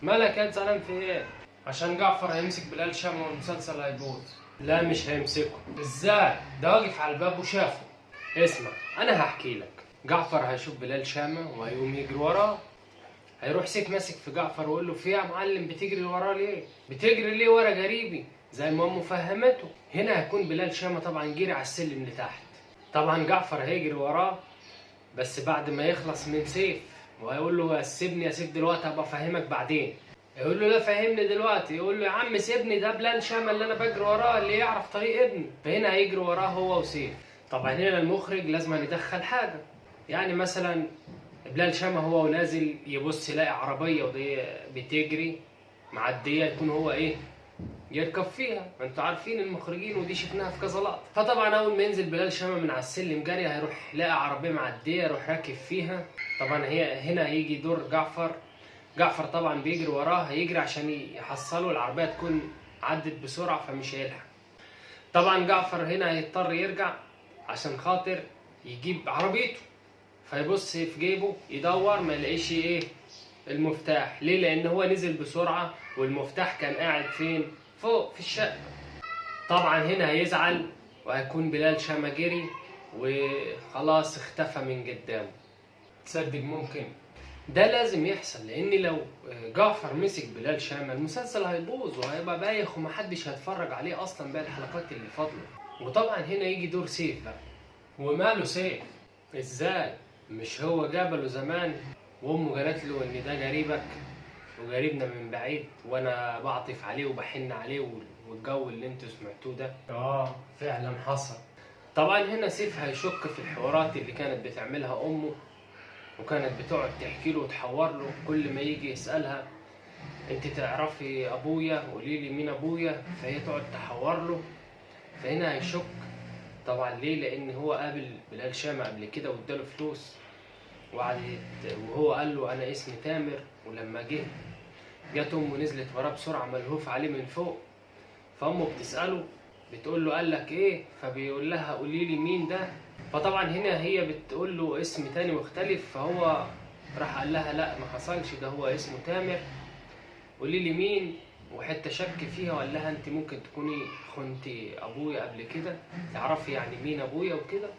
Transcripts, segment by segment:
مالك يا زعلان في ايه؟ عشان جعفر هيمسك بلال شامة والمسلسل هيبوظ. لا مش هيمسكه. ازاي؟ ده واقف على الباب وشافه. اسمع انا هحكي لك. جعفر هيشوف بلال شامة وهيقوم يجري وراه. هيروح سيف ماسك في جعفر ويقول له في يا معلم بتجري وراه ليه؟ بتجري ليه ورا جريبي؟ زي ما امه فهمته. هنا هيكون بلال شامة طبعا جري على السلم لتحت. طبعا جعفر هيجري وراه بس بعد ما يخلص من سيف، وهيقول له سيبني يا سيف دلوقتي هبقى افهمك بعدين. يقول له لا فهمني دلوقتي. يقول له يا عم سيبني، ده بلال شامة اللي انا بجري وراه اللي يعرف طريق ابني. فهنا هيجري وراه هو وسيف. طبعا هنا المخرج لازم يدخل حاجة، يعني مثلا بلال شامة هو ونازل يبص يلاقي عربية ودي بتجري معدية، يكون هو ايه يركب فيها. ما انتوا عارفين المخرجين ودي شفناها في كذا لقطة. فطبعا اول ما ينزل بلال شامة من على السلم جري هيروح يلاقي عربية معدية يروح راكب فيها. طبعا هي هنا هيجي دور جعفر. جعفر طبعا بيجري وراه، هيجري عشان يحصله، العربية تكون عدت بسرعة فمش هيلحق. طبعا جعفر هنا هيضطر يرجع عشان خاطر يجيب عربيته. فيبص في جيبه يدور ما يلاقيش ايه المفتاح. ليه؟ لان هو نزل بسرعة والمفتاح كان قاعد فين؟ فوق في الشقة. طبعا هنا هيزعل وهيكون بلال شامة جري وخلاص اختفى من قدامه. تصدق ممكن ده لازم يحصل، لان لو جعفر مسك بلال شامة المسلسل هيبوظ وهيبقى بايخ ومحدش هيتفرج عليه اصلا باقي الحلقات اللي فاضلة. وطبعا هنا يجي دور سيف بقى. وماله سيف؟ ازاي؟ مش هو جابله زمان وامه قالت له ان ده قريبك وقريبنا من بعيد وانا بعطف عليه وبحن عليه والجو اللي انتوا سمعتوه ده؟ فعلا حصل. طبعا هنا سيف هيشك في الحوارات اللي كانت بتعملها امه، وكانت بتقعد تحكي له وتحور له كل ما يجي يسألها انت تعرفي ابويا، قولي لي مين ابويا، فهي تقعد تحور له. فهنا هيشك طبعا. ليه؟ لان هو قابل بلال شامة قبل كده واداله فلوس وقعدت، وهو قال له انا اسمي تامر، ولما جه جت امه نزلت وراه بسرعة ملهوف عليه من فوق. فامه بتساله بتقول له قال لك ايه؟ فبيقول لها قولي لي مين ده. فطبعا هنا هي بتقول له اسم تاني مختلف، فهو راح قال لها لا ما حصلش، ده هو اسمه تامر، قولي لي مين. وحتة شك فيها وقال لها انت ممكن تكوني خنتي ابويا قبل كده، تعرفي يعني مين ابويا وكده.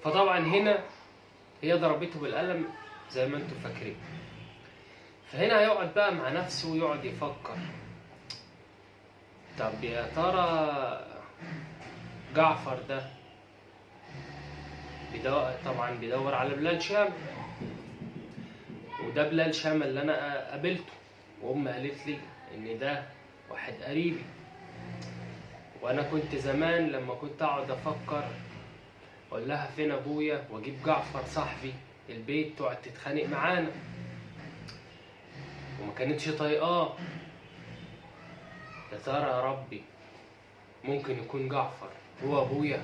فطبعا هنا هي ضربته بالقلم زي ما انتم فاكرين. فهنا هيقعد بقى مع نفسه ويقعد يفكر، طب يا ترى جعفر ده طبعا بيدور على بلال شامة، وده بلال شامة اللي انا قابلته وامي قالت لي ان ده واحد قريبي، وانا كنت زمان لما كنت اقعد افكر اقول لها فين ابويا واجيب جعفر صاحبي البيت تقعد تتخانق معانا وما كانتش طايقاه. يا ترى يا ربي ممكن يكون جعفر هو ابويا؟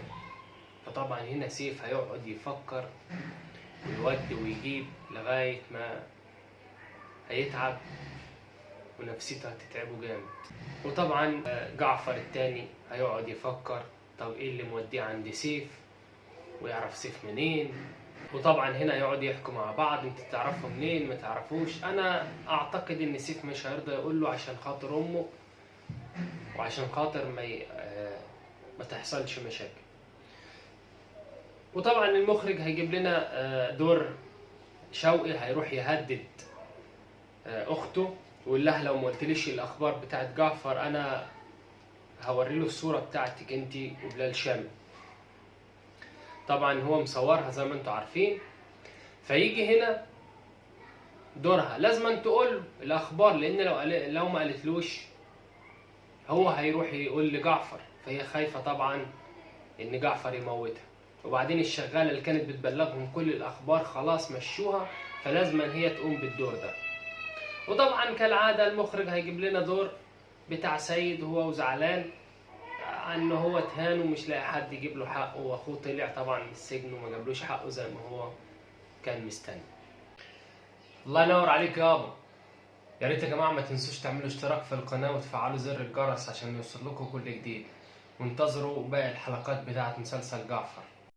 فطبعا هنا سيف هيقعد يفكر ويودي ويجيب لغاية ما هيتعب ونفسيته هتتعبه جامد. وطبعا جعفر التاني هيقعد يفكر طب ايه اللي موديه عند سيف ويعرف سيف منين. وطبعا هنا يقعد يحكوا مع بعض، انت تعرفه منين ما تعرفوش. انا اعتقد ان سيف مش هيرضى يقول له عشان خاطر امه وعشان خاطر ما تحصلش مشاكل. وطبعا المخرج هيجيب لنا دور شوقي، هيروح يهدد اخته ويقول لها لو ما قلتليش الاخبار بتاعت جعفر انا هوري له الصورة بتاعتك انت وبلال شامة. طبعا هو مصورها زي ما انتوا عارفين. فيجي هنا دورها لازم تقول الاخبار، لان لو ما قالتلوش هو هيروح يقول لجعفر، فهي خايفة طبعا ان جعفر يموتها. وبعدين الشغاله اللي كانت بتبلغهم كل الاخبار خلاص مشوها، فلازم هي تقوم بالدور ده. وطبعا كالعادة المخرج هيجيب لنا دور بتاع سيد هو وزعلان انه هو اتهان ومش لاقي حد يجيب له حقه، واخوه طلع طبعا من السجن وما جابلوش حقه زي ما هو كان مستني. الله ينور عليك يابا. يا ريت يا جماعة ما تنسوش تعملوا اشتراك في القناة وتفعلوا زر الجرس عشان يوصل لكم كل جديد، وانتظروا باقي الحلقات بتاعه مسلسل جعفر.